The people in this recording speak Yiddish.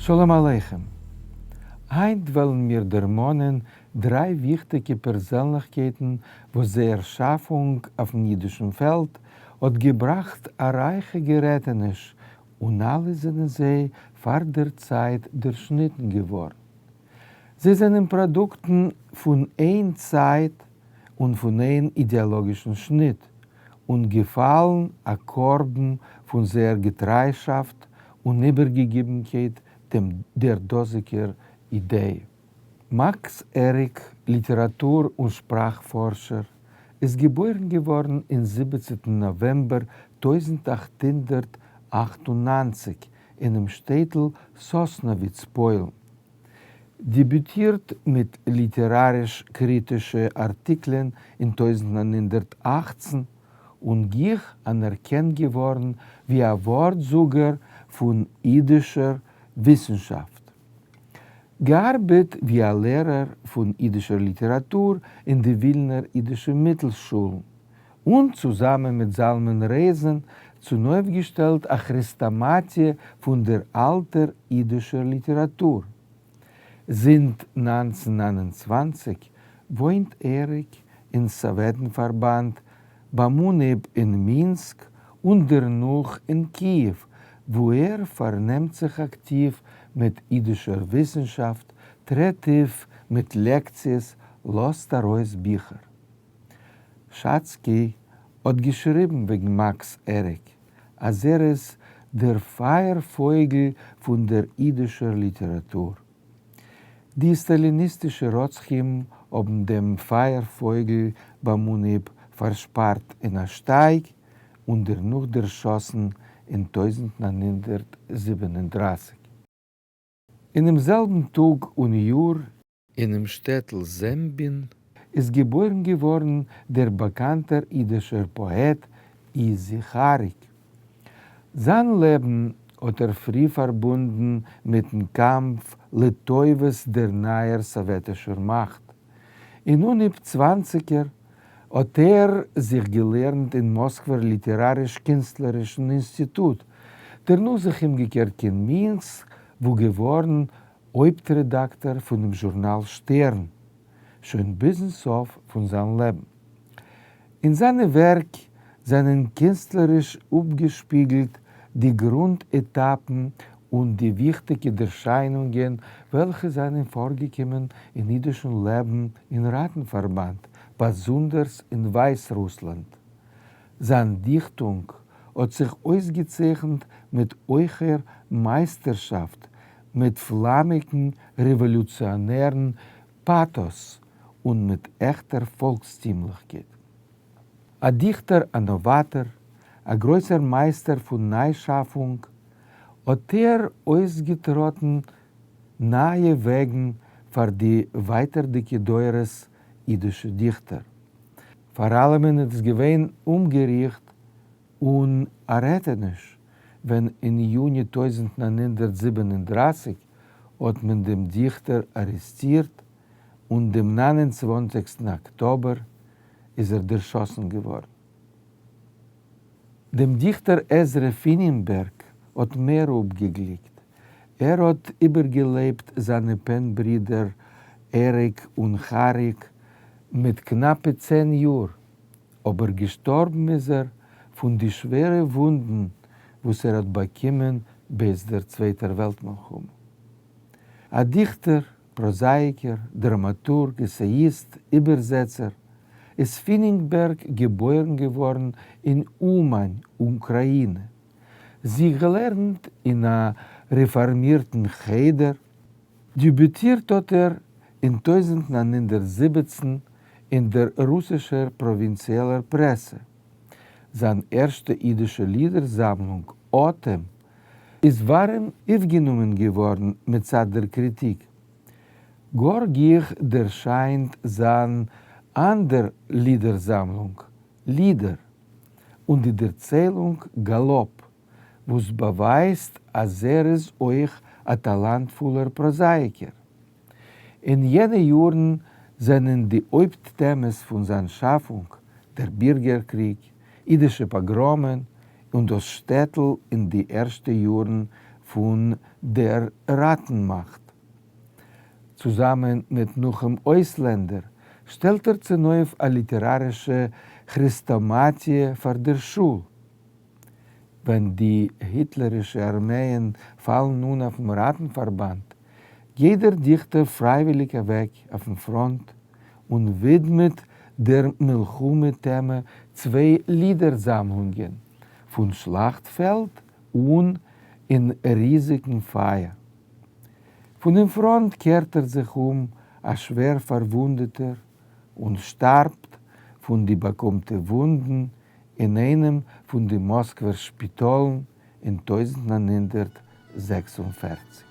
שלום עליכם! היינט וועלן מיר דערמאנען דריי וויכטיגע פערזענליכקייטן וואס זייער שאפונג אויפן אידישן פעלד האט געבראכט א רייכע גערעטעניש און אלע זענען זיי פאר דער צייט דערשניטן געווארן. זיי זענען פראדוקטן פון איין צייט און פון איין אידעאלאגישן שניט, און געפאלן א קרבן פון זייער געטריישאפט און איבערגעגיבנקייט דעם דער דאזיגער אידעע. מאקס עריק, ליטעראטור און שפראך-פארשער, איז געבוירן געווארן אין זיבעצנטן נאוועמבער 1898 אינעם שטעטל סאסנאוויץ, פוילן. דעביוטירט מיט ליטעראַריש-קריטישע אַרטיקלען אין 1918 און גיך אַנערקענט געוואָרן ווי אַ וואָרטזאָגער פֿון ייִדישער וויסנשאַפֿט. געאַרבעט ווי אַ לערער פֿון ייִדישער ליטעראַטור אין די ווילנער ייִדישע מיטלשולן און צוזאַמען מיט זלמן רייזען צונויפֿגעשטעלט אַ כרעסטאָמאַטיע פֿון דער אַלטער ייִדישער ליטעראַטור. זינט 1929 וואוינט עריק אין סאָוועטן-פֿאַרבאַנד, ביים אָנהייב אין מינסק און דערנאָך אין קיִעוו, וווּ ער פֿאַרנעמט זיך אַקטיוו מיט ייִדישער וויסנשאַפֿט, טרעט אויף מיט לעקציעס, לאָזט אַרויס ביכער. שאצקי האט געשריבן וועגן מאקס עריק אז ער איז דער פייער-פויגל פון דער אידישער ליטעראטור. די סטאליניסטישע רוצחים האבן דעם פייער-פויגל ביים אנהייב פארשפארט אין א שטייג און דערנאך דערשאסן אין 1937. אינעם זעלבן טאג און יאר אינעם שטעטל זעמבין איז געבוירן געווארן דער באקאנטער אידישער פאעט איזי כאריק. זיין לעבן האט ער פרי פארבונדן מיטן קאמף לטובת דער נייער סאוועטישער מאכט. אין אנהייב צוואנציגער האט ער זיך געלערנט אין מאסקווער ליטעראריש-קינסטלערישן אינסטיטוט, דערנאך זיך אומגעקערט קיין מינסק וואו געווארן הויפט-רעדאקטאר פונעם זשורנאל שטערן, שוין ביזן סוף פון זיין לעבן. אין זיינע ווערק זענען קינסטלעריש אפגעשפיגלט די גרונט-עטאפן און די וויכטיגע דערשיינונגען וועלכע זענען פארגעקומען אין אידישן לעבן אין ראטן-פארבאנד, באזונדערס אין ווייסרוסלאנד. זיין דיכטונג האט זיך אויסגעצייכנט מיט הויכער מייסטערשאפט, מיט פלאמיגן רעוואלוציאנערן פאטאס און מיט עכטער פאלקסטימליכקייט. א דיכטער א נאוואטאר, א גרויסער מייסטער פון ניישאפונג, האט ער אויסגעטראטן נייע וועגן פאר די ווייטערדיגע דורות אידישע דיכטער. פאר אלעמען איז עס געווען אומגעריכט און א רעטעניש ווען אין יוני 1937 האט מען דעם דיכטער ארעסטירט און דעם 29סטן אקטאבער איז ער דערשאסן געווארן. דעם דיכטער עזרא פינינבערג האט מער אפגעגליקט. ער האט איבערגעלעבט זיינע פען-ברידער עריק און כאריק מיט קנאפע 10 יאר, אבער געשטארבן איז ער פון די שווערע וואונדן וואס ער האט באקומען בעת דער צווייטער וועלט מלחמה. א דיכטער, פראזאייקער, דראמאטורג, עסעיאיסט, איבערזעצער, איז פינינגבערג געבוירן געווארן אין אומאן, אוקראינע. זיך געלערנט אין א רעפארמירטן חדר, דעביוטירט האט ער אין 1917 אין דער רוסישער פראווינציעלער פרעסע. זיין ערשטע אידישע לידער-זאמלונג אטעם איז ווארעם אויפגענומען געווארן מצד דער קריטיק. גאר גיך דערשיינט זיין אנדער לידער-זאמלונג לידער און די דערציילונג גאלאפ, וואס באווייזט אז ער איז אויך א טאלאנטפולער פראזאייקער. אין יענע יארן זענען די הויפט טעמעס פון זיין שאפונג דער בירגער-קריג, אידישע פאגראמען און דאס שטעטל אין די ערשטע יארן פון דער ראטן-מאכט. צוזאמען מיט נחום אויסלענדער שטעלט ער צונויף א ליטערארישע כרעסטאמאטיע פאר דער שול. ווען די היטלערישע ארמייען פאלן אן אויפן ראטן-פארבאנד, גייט דער דיכטער פרייוויליג אוועק אויפן פראנט און ווידמעט דער מלחמה-טעמע צוויי לידער-זאמלונגען, פון שלאכטפעלד און אין ריזיגן פייער. פונעם פראנט קערט ער זיך אום א שווער פארוואונדעטער און שטארבט פון די באקומטע וואונדן אין איינעם פון די מאסקווער שפיטאלן אין 1946.